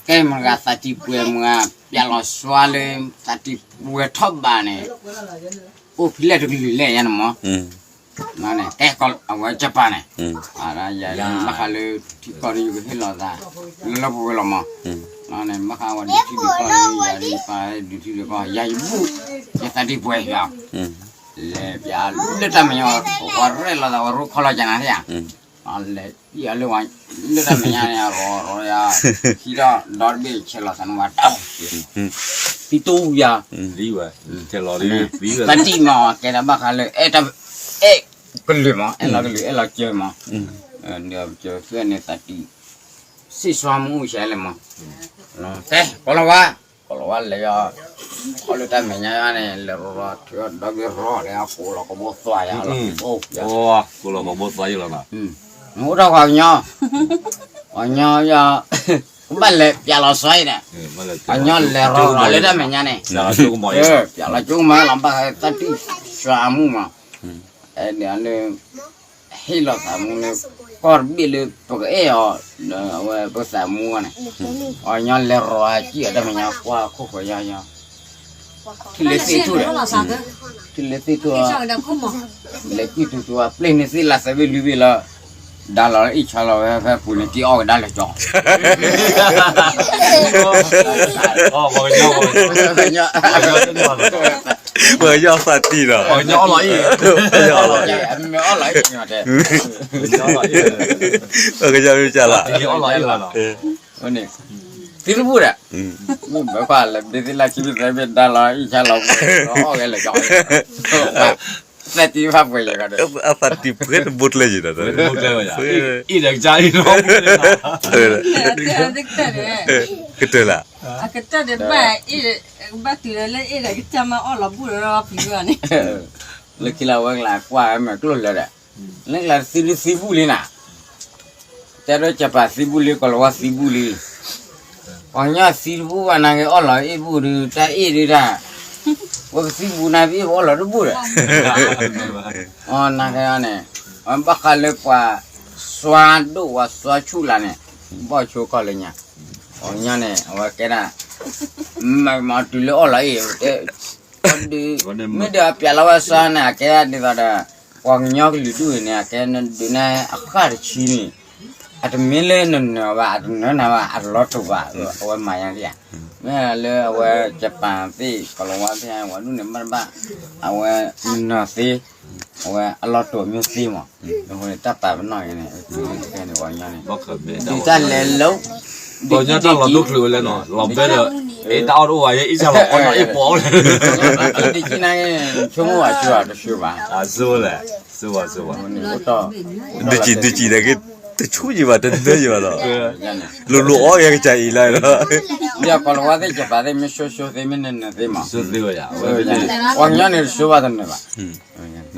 ကဲမတၤဂၤသးတံၢ်ပှဲၤမတၤဂၤ ပျဲလီၤစွါလၢ သးတံၢ်ပှဲၤထီၣ်ဘးန့ၣ် အိၣ်ဖဲလဲၣ်တကလုာ်လဲၣ်ယါန့ၣ်မး, ကဲအဝဲကပၤန့ၣ်, ဘၣ်ဃးလၢထံကီၢ်ဒီးယကဟ့ၣ်လီၤသး လၢလၢပှဲၤပှဲၤလီၤမး, န့ၣ်ဘၣ်ဃးဝဲဒုးထံဒုးကီၢ်လၢယၤဒုးပာ်ဒုးထံဒုးကီၢ် ယၤယဘူၣ် ယသးတံၢ်ပှဲၤယၤ လဲၤပျဲလၢတၢ်မဲာ်ညါ ပှၤရဲၣ်လီၤသးဝဲရိခီလီၤကနၤသ့ဧါ, လဲၤပျဲလၢ လၢတၢ်မဲာ်ညါန့ၣ် ရီရီယၤ ဟံးထီၣ်ဒီတဘ့ၣ်ဆဲးလီၤသးန့ၣ်ဝဲတၢ် သံတူယၤ သံဝဲ သးတံၢ်မး ကဲဒၣ်ဘၣ်ဃးလၢ အဲၣ်တၢ် အဲၣ်ကလုာ်မး အဲၣ်လီၤကလုာ် အဲၣ်လီၤကၢမး, န့ၣ်ကၢသ့ၣ်န့ၣ် သးတံၢ် စံးစွါမူဆဲးလဲၣ်မး, ကဲ ကီၢ်လီၤဝါ ကီၢ်လီၤဝါလဲၤယီၤ ခီလၢတၢ်မဲာ်ညါန့ၣ် လဲၤရီရီ ထုးဒီဘ့ၣ်ရီဒီး ကိးလီၤကဘိသွါယၤလီၤ, ကိးလီၤကဘိသွါယၤလီၤ, နအိၣ်ထီၣ်ပှၤကညီ ပှၤကညီယီၤ ကဘၣ်လဲၤပျဲလီၤစွါအံၤဒီး ပှၤကညီလဲၤရီရီလၢတၢ်မဲာ်ညါန့ၣ် ပျဲလီၤကၠိကမီၤလီၤ ဘၣ်ဃးသးတံၢ်စွါမူမး, အဲၣ်ဒိးလၢ ဟ့ၣ်လီၤသးမူလၢ ကီၢ်တဘ့ၣ်လၢပကအဲၣ်အီၤ အဝဲပသးမူန့ၣ်, ပှၤကညီလဲၤရီၤအစံၣ်အီၤတၢ်မဲာ်ညါ ကွၢ်ခိၣ်ဃီယီယီ, ထံၣ်လၢသ့ၣ်ထူၣ်ဒီး ထံၣ်လၢသ့ၣ်ထူၣ် လဲၤကွံာ်တူတူအပျ့ၤန့ၣ်သ့ၣ်လၢသးဘ့ၣ်လွံၢ်ဘ့ၣ်လီၤ, ဒါလီၤလၢအ့ၣ်ဆါလီၤဝဲဖဲပူၤန့ၣ် တ့အီၣ်ကဒါလဲၤကၠီ ပှၤကညီသးတံၢ်ဒီး ပှၤကညီအီၣ်လီၤအံၣ် ပှၤကညီမ့ၢ်ကၢ်လီၤ သံတဘူၣ်ဒီး မ့ၢ်ဘၣ်ခွါလဲၤဘ့ၣ်သ့ၣ်လၢခံဘ့ၣ်သၢဘ့ၣ်ဒါလီၤ အ့ၣ်ဆါလီၤပူၤ အီၣ်ဂဲၤလဲၤကၠီ သးတံၢ်ဖးပှဲၤယဲၢ်ဒီး အသးတံၢ်ပှဲၤတဘိကျဲယဲၢ်ဒီး ကတၢၢ်လၢ အကတၢၢ်ဒီးဘၣ်အ့ၣ် ဘၣ်တုၤလၢလၢအ့ၣ်ဒီးကစၢ်မၤအီၣ်လီၤဘူၣ်လီၤဖံးဝဲန့ၣ် လၢခံလၢဝဲကလၤကွၢ်ဝဲမဲာ်ကျိၣ်လၢာ်ဒီး လၢကလၤသံလၢသံဘူၣ်လံနၤ တဲဒိးကပၤသံဘူၣ်လံ ကီၤလၤဝါသံဘူၣ်လံ, ပှၤကညီသံတဘူၣ်ဘၣ်နာ်က့ၤအီၣ်လီၤအ့ၣ်ဘူၣ်ဒုး တၢ်အ့ၣ်ဒုးတၢ်, ပကသံဘူၣ်နၤသံပအီၣ်လီၤတဘူၣ်ဒီး, နာ်က့ၤအီၤန့ၣ်, ဘၣ်ဃးလၢပှၤစွါဒိၣ်ပှၤစွါဆူၣ်လၢ်န့ၣ်, ဘီၣ်ဆိကီၢ်လၢညါ, ပှၤကညီန့ၣ် အဝဲကဲဒၣ်, မၤတုၤလၢအီၣ်လီၤအ့ၣ်, ဒုး, မ့ၢ်ဒီးအပျးလီၤဝဲစွါန့ၣ် အကဲဒ်သိးဒီး, ပှၤကညီကလုာ်ဒူၣ်န့ၣ် အကဲဒုးနဲအဃၣ်တဆံန့ၣ်, အတမ့ၢ်လၢနနၢၤဘၣ် အတနၢၤနၤဘၣ် အတလီၤတိာ်ဘၣ် အဝဲမၤညါသ့ဧါ, မ့ၢ်လၢအဝဲ ကပၤသ့ၣ် ကီၤလၤဝါသ့ၣ် ပှၤဒူၣ်န့ၣ်မ့ၢ်တဘၣ်, အဝဲနၢၤသ့, အဝဲအလီၤတိာ်မ့ၢ်သ့မး, အဃိန့ၣ်တၢ်ပာ်ပနီၣ်ဂ့ၤန့ၣ်, န့ၣ်ပှၤကညီန့ၣ်, ဒုးတၢ်လဲၤလီၤ, ပှၤကညီတၢ်လီၤဒိချ့ဝဲလဲၣ်နီၤ လီၤဘဲဒီး, အ့ၣ်တၢ်အီၣ်တအိၣ်ဘၣ် အ့ၣ်ဆၣ်လီၤအီၣ်နီၤအ့ၣ်ပီၣ်လဲၣ်, ဒ်ကနၣ်ဆိကမိၣ်ဘၣ်ဆိဘၣ်တဆိဘၣ်, ဆိဝဲလဲၣ်, ဆိဝဲဆိဝဲ, ဒုးကံၣ်ဒုးကံၣ်န့ၣ်က့ၤ, တဆိယံၤဘၣ်တနၢၤယံၤဘၣ်လီၤ, လိၤလိၤအီၣ်ယဲကစၢ်အံၤလီၤ, ယကီၤလၤဝါသ့ၣ် ကပၤသ့ၣ် မ့ၢ်ဆိဆိသ့ မ့ၢ်နၢၤနၢၤသ့မး, ပှၤကညီန့ၣ်တဆိဘၣ်တနၢၤဘၣ်,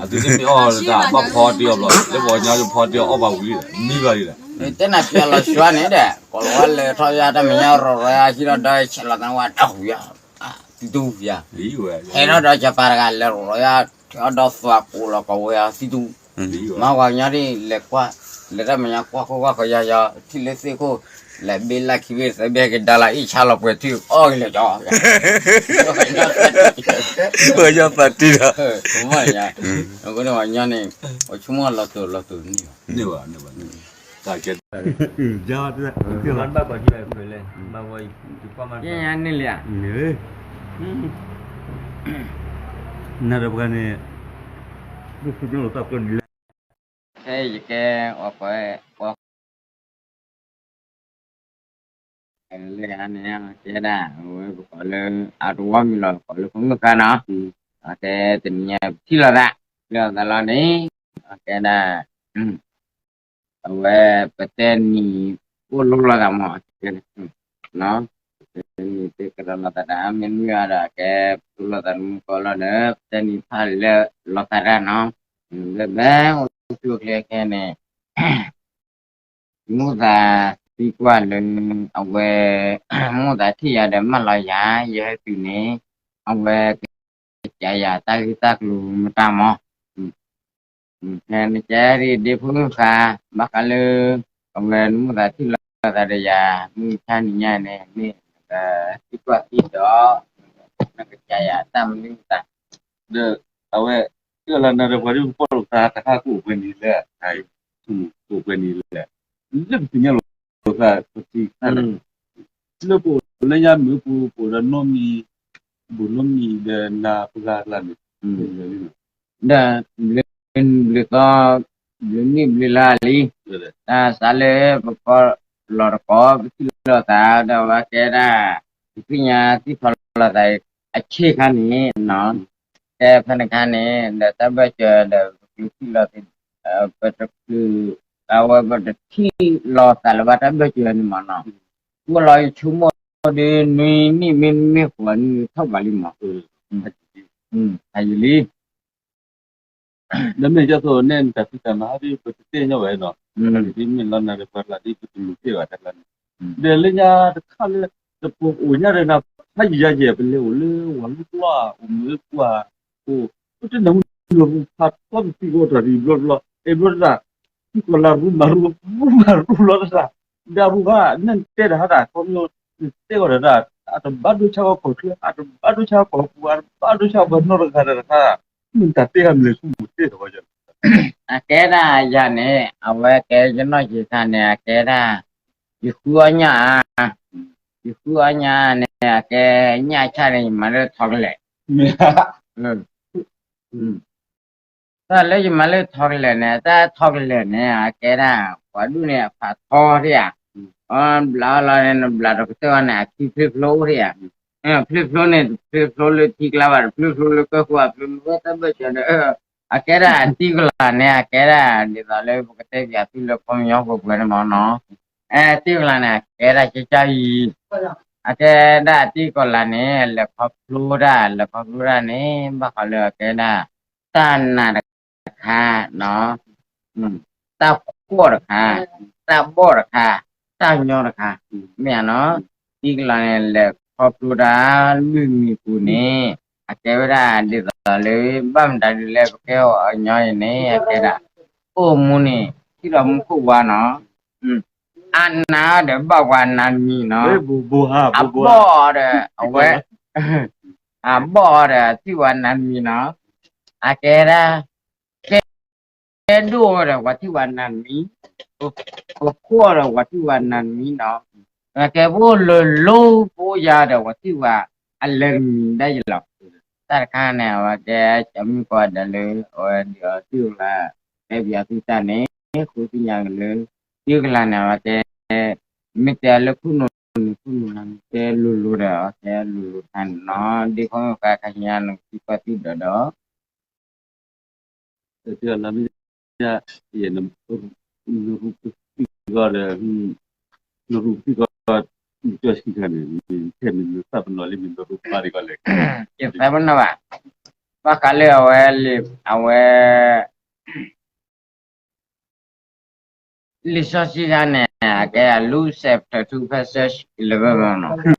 အသုတမ့ၢ်အီၣ်တၢ်ဘၣ်ဖီတ့ၢ်အီၤဘျီ လၢပှၤကညီဖီတ့ၢ်အီၣ်ဘၣ်ဝံၤဒီး မံဘၣ်လံဒီး, တဲနၤပျးလီၤဆှါန့ၣ်ဒီး ကီၤလၤဝါလဲၤထီၣ်ယါတၢ်မဲာ်ညါရီၤရီၤယါ ဟံးထီၣ်ဒီးဆဲးလီၤသးဝဲတၢ်ဟူးယါ, သံတူယါ, ဟဲထီၣ်ဒီးကပၤတဂၤလဲၤရီၤရီၤယါ, ထီၣ်ဒီးသွးကိးလီၤကဝဲၤယါ သံတူ, မၤပှၤကညီဒ်လဲၤကွၢ်, လဲၤတၢ်မဲာ်ညါကွၢ်ခိၣ်ကွၢ်ဃီယါယါ ထံၣ်လၢသ့ၣ်ခိၣ်, လဲၤဘ့ၣ်လၢခံဘ့ၣ်သၢဘ့ၣ်ကဒါလီၤအ့ၣ်ဆါလီၤပှဲၤထံၣ်အီၣ်က့ၤလဲၤကၠီ ပှၤကညီသးတံၢ်ဒီး, အဃိန့ၣ်ပှၤကညီန့ၣ်, ပဆိကမိၣ်လီၤတိာ်လီၤတိာ်န့ၣ်, န့ၢ်ဘၣ်, တၢ်ကဲ, န့ၢ်လံဧါ, နၤဒီးပှၤန့ၣ်, ဒ်သိးညိၣ်လီၤတၢ်ပှဲၤန့ၣ်လဲၣ်, ဖဲယကဲ, အီၣ်ကွဲ, လၢယၤန့ၣ် ကဲဒၣ် အဝဲပကိးလၢ အတဝီမံၤလီၤ ပကိးလၢဖိမုၣ်ဃါနီၤ, အကဲတနံၤညါပထံၣ်လိာ်သး, ထံၣ်လိာ်သးလီၤန့ၣ်, အကဲဒၣ်, အဝဲပတဲနံၤ အိၣ်လိလိာ်သးမး, ပတဲနံၤသ့ကဒီးလိာ်သးတၢ် မ့ၢ်မုၢ်ဂၤဒီး အကဲပတူၢ်လိာ်သးတမူကီလီၤဒီး ပတဲနံၤဖးလၢလိာ်သးတၢ်နီၤ, ဘဲဘဲအိၣ်ဆူၣ်အိၣ်ချ့ခဲန့ၣ် မိၣ်သးသံကွၢ်လၢ အဝဲ မိၣ်သးထံၣ်ယၤဒီးမၢလီၤယၤ ယဟဲတုၤန့ၣ် အဝဲကစၢ်ယၤတၢ်ဂ့ၢ်တၢ်ကျိၤမတၤမး, ဖဲနကဲဒ်ဖိမုၣ်ဃါ ဘၣ်ဃးလၢ အဝဲနမိၣ်သးထံၣ်လီၤ နကသံကွၢ်သံလိာ်သးဒီးယၤ မုၢ်ဆါနံၤညါန့ၣ် မ့ၢ်နကသံကွၢ်သံဒီး နကစၢ်ယၤတၢ်မနုၤသး ဒီး အဝဲ သ့ၣ်လၢနၤဒီးပှၤဒ်ပပီၣ်လိာ်သးတခါကအိၣ်ပှဲၤနံၤလၢ ကအိၣ်ပှဲၤနံၤလၢ လၢပသ့ၣ်ညါလိာ်သးပသံခါန့ၣ် လၢပအိၣ်လၢညါမုၢ်ပူၤပအိၣ်ဒီးနီတမံၤ ဘူးနီတမံၤဒီးနၤပဂၤကျါန့ၣ် ဒီး ဘျုးသီ ဘျုးနံၣ်ဘျုးလါလံ တၢ်စးလၢပကီၢ်လီၤတကီၢ် ပထံၣ်လိာ်သးဒီးဝဲကဲဒၣ် ပသ့ၣ်ညါသံကွၢ်လိာ်သးအဆ့ခါန့ၣ်နီၤ ကဲဖဲန့ၣ်ခါန့ၣ် ဒီးတၢ်ဘၢၣ်စၢၤဒီးပကထံၣ်လိာ်သး ပတချုး အဝဲပတထံၣ်လိာ်သးလၢၤဘၣ်တၢ်ဘၢၣ်စၢၤန့ၣ်မးနီၤ ကွၢ်လီၤယဆိကမိၣ်ဒီးနွံနံၣ်မ့မ့ၢ်ဃိးနံၣ်ထီၣ်ဘးလံမး ဟးယံာ်လံ ဒီးမ့ၢ်ကသိးန့ၣ် နတၢ်ဖံးတၢ်မၤဟးဒ်ပတသ့ၣ်ညါဝဲနီၤ ဒ်မ့ၢ်လီၤနၤဒီးပှၤကျါဒ်ပတလူၤသ့ၣ်ဘၣ်တၢ်ကျါန့ၣ် ဒီးလၢညါတခါလၢ တပအိၣ်ညါဒီးနၤ ဖးယံာ်ယၤယဲၢ် ပလဲၤအိၣ်လၢဝၤလူပျီ အိၣ်မ့ၢ်ကွၢ် အိၣ် ပတနၢ်ဟူနၢ်ဟူဖးထီပသံကအိၣ်တရံးဘျီတဘျီ အဲၢဘျီတၢ် သံကွၢ်လၢရူမၤရူ ရူမၤရူဘျီတၢ် ဒီးအရူဘၣ် နတဲတၢ်ဟးတၢ်ခီပညီ နတဲအီၤတၢ် အတဘၣ်ဒိဆါကီၢ်ချၢ အတဘၣ်ဒိဆါကီၢ်ပူၤ အတဘၣ်ဒိဆါပှၤနီတဂၤဒီးတခါ မ့ၢ်တၢ်တဲဂၤမ့ၢ်ဆူမူၤတဲတၢ်ဝဲ အကဲဒၣ်ယၤန့ၣ် အဝဲကဲယနီၢ်က့ၤခါန့ၣ် အကဲဒၣ် ယဃုအီၣ်ညၣ်ဧါ, ယဃုအီၣ်ညၣ်န့ၣ် အကဲညၣ်ဆၣ်န့ၣ် ယမၤလၢထီကလဲာ်, တၢ်လၢယမၤလၢထီကလဲာ်န့ၣ် တၢ်ထီကလဲာ်န့ၣ် အကဲဒၣ် ပှၤဒူၣ်န့ၣ် အဖးထီဒၣ်ဧါ, ဘျးအီၤလီၤန့ၣ် နဘျးဒီးကတၢၢ်အီၤန့ၣ် အခံဖျ့ဖျိအိၣ်ဒၣ်ဧါ, ဖျ့ဖျိန့ၣ် တဖျ့ဖျိလၢထံကျါဘၣ် တဖျ့ဖျိလၢကၢၢ်ဃိ အဖျ့ဖျိလၢတၢ်ဘၢၣ်စၢၤဒီး အကဲဒၣ်တံၢ်ကလးန့ၣ် အကဲဒၣ် ဒ်သိးလၢပကတဲပၠးသုလၢခီပညီပှဲၤပှဲၤန့ၣ်မ့ၢ်နီၤ, တံၢ်ကလးန့ၣ် အကဲဒၣ်ကၠၢ်ကၠၢ်အံၤ, အကဲဒၣ်တံၢ်ကလးန့ၣ် လဲၤခီဖျိဒၣ် လဲၤခီဖျိဒၣ်န့ၣ် ဘၣ်ဃးလၢအကဲဒၣ် တၢ်နာ်တခါ တၢ်ဖှီၣ်တခါ, တၢ်ဘီၣ်တခါ, တၢ်ညီတခါ, မ့ၢ်ဧါနီၤ, တံၢ်ကလးန့ၣ် လဲၤခီဖျိဒၣ် လွံၢ်မံၤပူၤန့ၣ် အကဲဝဲဒၣ်ဒ်သိးလၢ ဘၣ်မတၤဒ်လဲၣ် ပကဲအီၤအညီအံၤန့ၣ် အကဲဒၣ် အိၣ်မူန့ၣ် ထံၣ်ဒီးမူခိၣ်ဝါနီၤ, အနးဒီးဘၣ်ပှၤနးတမံၤနီၤ, အဘီၣ်ဒီးအဝဲ အဘီၣ်ဒီးထံၣ်ဝဲနးတမံၤနီၤ, အကဲဒၣ် ကဲဒိၣ်ဒီးပှၤထံၣ်ဝဲနးတမံၤ, ပဖှီၣ်ဒီးပှၤထံၣ်ဝဲနးတမံၤနီၤ, ကဲပအိၣ်လၢလိၤပအိၣ်ယါဒီးပှၤထံၣ်ဝဲ အလဲၤတမံၤဒၣ်ယလီၤ, တၢ်တခါန့ၣ် အဝဲကဲ ကၠီမုၣ်ကီးဒၣ်လၢ အဝဲဒ်အီၤတံၢ်ကလး တဲပၠးသုတၢ်န့ၣ် ဃိသ့ၣ်ညါက့ၤလၢ တံၢ်ကလးန့ၣ် အဝဲကဲ မ့ၢ်တဲလၢခိၣ်နူာ်န့ၣ် ခိၣ်နူာ်န့ၣ် တဲလိၤလိၤဒီး အဝဲတဲလိၤလိၤတခါန့ၣ်နီၤ, ဒ်ခီမ့ၢ်ဃါခါညါန့ၣ် သံကွၢ်သံဒိးဒီး တၢ်လၢမ့ၢ် ယဲ နရူပသံၣ်ကီးဒီး နရူပသံၣ်ကီး နကၠီဆံခါန့ၣ် ထဲမ့ၢ်နသးပနီၣ်လံ မ့ၢ်နရူပမါဒံးကီးလဲၣ်, ယသးပနီၣ်ဘၣ်, ဘၣ်ဃးလၢအဝဲ အဝဲ လံာ်စီဆှံခါန့ၣ် အကဲ Luke chapter two verse eleven မ့ၢ်နီၤ,